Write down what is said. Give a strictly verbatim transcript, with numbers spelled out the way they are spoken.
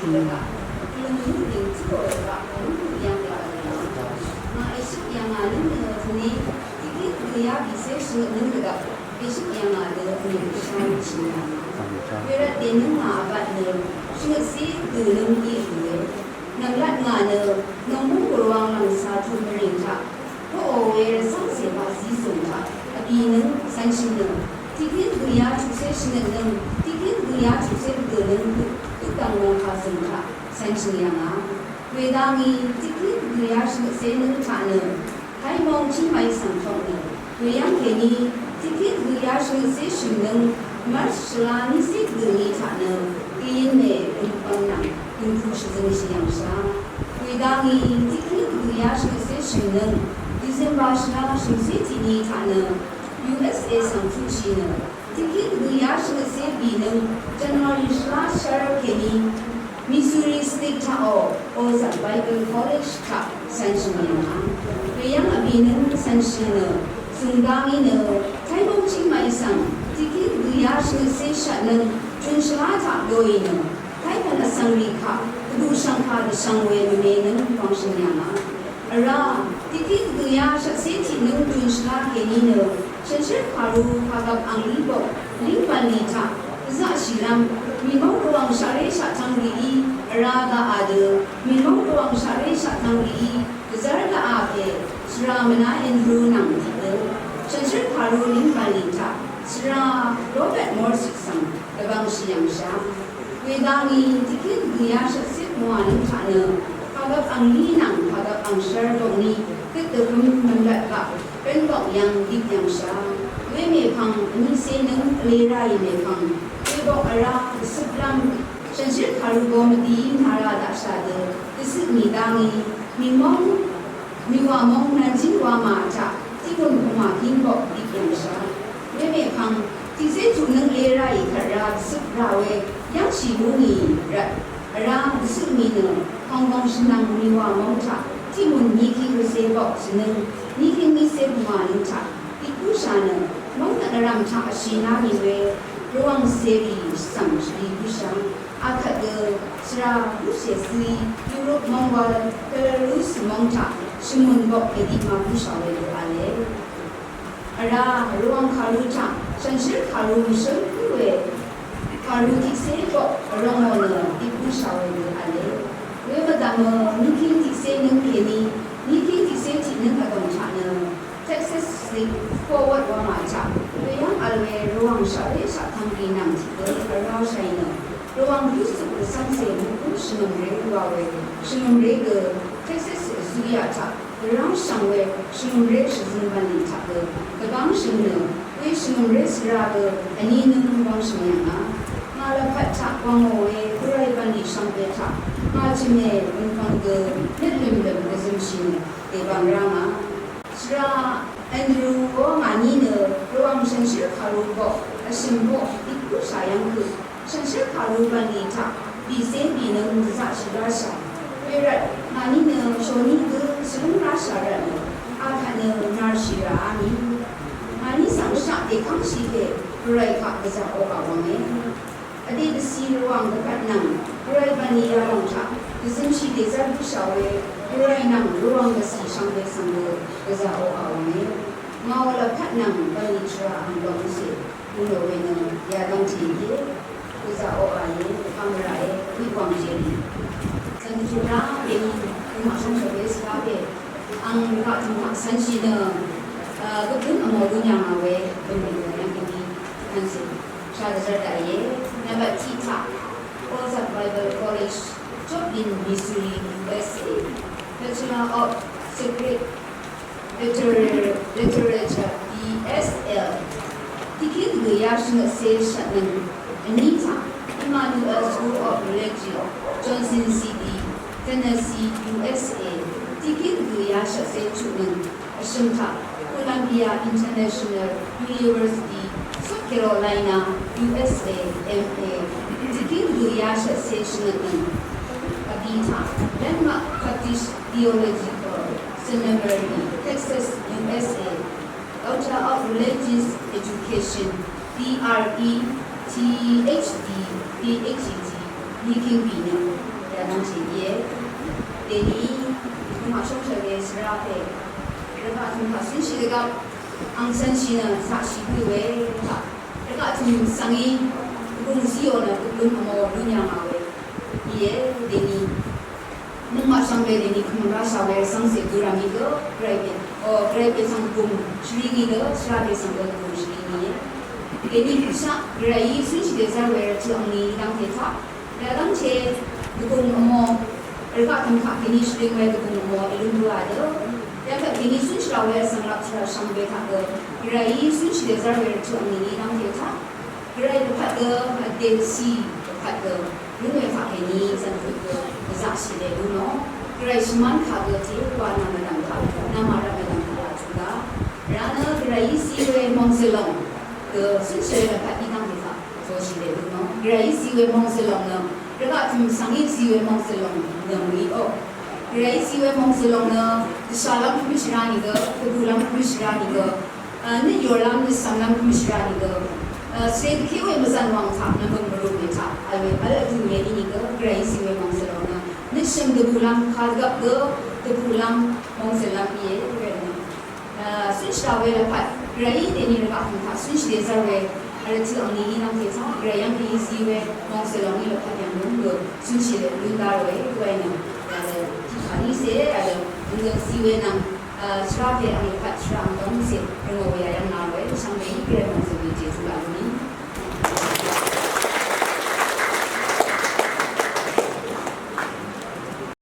Dvgaq, vløng lúding tø̄ò dvgaq, mvlú yv̀ng dvgaq, ngà èshøp yv̀ngà lúngø tvni, tiqkíng dvgø̀yá bìcé shvngøt lúngø dvgaq, èshøp yv̀ngà dø vnø dvshá shì yv̀ngà. Wervt dènǿng ngà vbat nø, shvngøtcé dø lúngí vnø. Nv̀mlat ngà nø, nònggúng gùrwang lv̀ngcà tuq mvrìng taq, Toqò we rvcv́ngcè paqzí zùng taq vbìnøng cv̄nshì nø, tiqkíng dvgø̀yá chuqcé shvngøtnøng, tiqkíng dvgø̀yá chuqcé dvgø̀nøng, dvdv̀ng wàngkà zùng taq cv̄nshì yv̀ngà. Wedangí tiqkíng dvgø̀yá shvngøtcé nøng taq nø, Taimong Chingmai svng toknø, weyv́ng kèní tiqkíng dvgø̀yá shvngøtcé shø̀mnøng, March shvlá nícé dvgø̀ní taq nø, gvyøn mè vnvng nvng, døngku shvzøngshì yv̀ngshà. Wedangí tiqkíng dvgø̀yá shvngøtcé shø̀mnøng, December shvlá shø̀mcé tiqní taq nø, U S A svng tuqshì nø, tiqkíng dvgø̀yá shvngøtcé bìnøng, January shvlá shv́r kèní, Missouri State taqò, Ozark Bible College taq cv̄nshì yv̀ngà. Weyv́ng vbìnøng cv̄nshì nø, zùngdangí nø, Taimong Chingmai svng, tiqkíng dvgø̀yá shvngøtcé shvtnøng, June shvlá taq doì nø, Taipv̀n vsvng rì kaq, dvbù shv̀ngkà dvshvng we mvme nøng wangshø̀n yà ngà. Vrá, tiqkíng dvgø̀yá shvtcé tiqnøng dùn shvlá kèní nø, shànshér kàru kàgvp anglí bok, líng bv̀nlì taq, dvzaqshìlv́m, mìmóng rvwàng shaqré shaqtvng rìí, vrá gaqà dø, mìmóng rvwàng shaqré shaqtvng rìí, dvzv́r gaqà pè, shvra mvná Andrew nvng tiqdø, shànshér kàru líng bv̀nlì taq, shvra Robert Morse svng, dvbvngshì yv̀ngshà. Wedangí tiqkíng dvgø̀yá shvtcé pvngwà nøng taq nø, kàgvp anglí nvng kàgvp angshvr bokní, gøt dvhøm mvnlat gaq, rvnbok yv̀ng dip yv̀ngshà. Wemèpvng vnícé nøng vle ráì mèpvng, webok vrá dvcøplv́m, shànshér kàru go mvdìí mvtara daqshà dø, dvcøp mì dangí, mìmóng Mìwà mong Nanjing wamà taq, tiqbùn pvngwà gíng bok dip yv̀ngshà. Wemèpvng, tiqzé tuqnøng lé ráì kvt ra dvcøp ra we, yv́ngshì lú ngì rvt, vrá dvcøp mì nø, Hong Kong shvnvng mìwà mong taq, tiqbùn niqking rvzè bok shvnøng, niqking niqzè pvngwà nøng taq, dip búshà nø, mong nøt vrv̀m taq vshì na mì we, rvwàng zèrì svng shvlì búshà. Akvt gø svra Russia zø Europe mong wal Belarus mong taq shvmø̀n bok èdip màbúshà we gø v̄le. Vrá Rvwàng kàru taq shànshér kàru mvshǿl kú we kàru tiqcé bok vrv̀ngò nø dip búshà we gø v̄le. Wemvdv̀mø niqking tiqcé nøng kèní niqking tiqcé tiq nøng vdòng taq nø Texas zø Forward wamà taq, weyv́ng vl we Rvwàng shaqré shaqtvng rì nvng tiq gø vrá shàì nø, Rvwàng Kristu gvsvng cè mvkú shvngø̀mré wa we, shvngø̀mré gø, Texas zø yà taq, vrá shvng we, shvngø̀mré shvzøng bv̀nlì taq gø, gvbáng shø̀n nø, we shvngø̀mré svra gø, vní nøng wvng shvng yà ngà. Ngà lvpat taq wvngò we, Gvray bv̀nlì shvngbe taq, ngà chø̀mè, vnvng gø, nøt lø̀mlø̀m gvzømshì nø, dèbvng rá ngà. Shvra Andrew ó ngàní nø Rvwàng shànshér kàru bok vshø̀m bok dip bǿshà yv́ng kø shànshér kàru bv̀nlì taq bìcé bìnøng dvzaqshì ráshà. Wervt ngàní nø shòní gǿ shvlúng ráshà rvt nø akvt nø narshì ràá mì. Ngàní svng shaq dèkv́ngshì pè Gvray kaq gvzà oqà wv̀nge. Vdè dvcì Rvwàng dvpvt nvng Gvray bv̀nlì yalòng taq dvzømshì dèzv́r bǿshà we Gvray nvng Rvwàng dvcì shvngbe svng gø gvzà oqà wv̀nge. Ngàò lvpat nvng bv̀nlì tvrà ang dòngcè gùnò we nø yadv́ngte íe. Gvzà oqà íe, pàmvrà e, wíwàng jeri. Zv̀n dvtuq rá dèni gø màshv́ngshv̀be svra pè ang rvgaq tø̀m taq cv̄nshì nø gvbǿn vmò gø nyà ngà we bø̀n we nø yv́ng dèni tv̀ncè. Shadvzvr daqìe, nvmbat tiq taq, Ozark Bible College, Joplin, Missouri, U S A, Bachelor of Sacred Liter-, Literature, B S L, tiqkíng dvgø̀yá shvngøtcé shvtnøng, vní taq, Emmanuel School of Religion, Johnson City, Tennessee, U S A, tiqkíng dvgø̀yá shvtcé chuqnøng, vshø̀m taq Columbia International University, South Carolina, U S A, M A, tiqkíng dvgø̀yá shvtcé shvngøtnøng. Vbì taq Landmark Baptist Theological Seminary, Texas, U S A, Doctor of Religious Education, D R E, T H D, P H D, niqking bìnøng. Yadv́ngte íe. Dèní, nøngmaq shóngshaq we shvrá pè rvgaq tø̀m taq cúnshì dvgvp ang cv̄nshì nø zaqshì bǿì we taq rvgaq tø̀m svng í gùng zíò nø gøp lún vmò lún yà ngà we íe. Dèní nøngmaq shvngbe dèní kø̀m rashà we rvcv̄ngcè gø rv̀m í gø gvray pè, o, gvray pè svng gùng shvlí ngì gø shvrá pè svng gø gùng shvlí ngì íe. Dèní bùshaq gvrayí cúnshì dèzv́r we rvtø̀ angni í dv́ngte taq yadv́ngte dvgùng vmò rvgaq tø̀m taq kèní shvlí ngì we dvgùng vmò èlún bǿà dø. Yadvt kèní cúnshì rà we svng lap tvrà shvngbe taq gø gvrayí cúnshì dèzv́r we rvtø̀ angni í dv́ngte taq gvray lvpat gø vdè vcì lvpat gø lún we taq kèní zv̀n høq gø vzaqshì lè lún nò. Gvray shvmán kaq gø té wa nà mvdv̀m taq nà màrvt mvdv̀m taq laq tùngà. Rvnø gvrayí zí we mòngzø̀lòng gø cúnshì we lvpat í dv́ngte taq zoshì lè lún nò. Gvrayí zí we mòngzø̀lòng nø rvgaq tø̀m svng í zí we mòngzø̀lòng nø mø̀í o. Gvrayí zí we mòngzø̀lòng nø dvshàlv́m kvmshì rá nìgø, dvbùlv́m kvmshì rá nìgø, nøt yòrlv́m nøt sv̀mlv́m kvmshì rá nìgø, svre dvké we mvzv̀n wàng taq nvmø̀m mvrù we taq vl we vl vdø̀m yeni nìgø gvrayí zí we mòngzø̀lòng nø nøt shø̀m dvbùlv́m kadvgvp gø dvbùlv́m mòngzø̀lv́m íe we nø cúnshì rà we lvpat gvrayí dèní rvgaq tø̀m taq cúnshì dèzv́r we rvtø̀ angni í dv́ngte taq gvray yv́ng kèní zí we mòngzø̀lòng í lvpat yv̀ng lún gø cúnshì lè lún dá ròe gvray nø yadø tiqkà ní cè yadø nøngø zí we nvng shvrá pè ang lvpat shvrá ang dv́ngcè rvngò we yà yv́ng nà ròe shvngbe í gvray mòngzø̀l we jejú laq lún í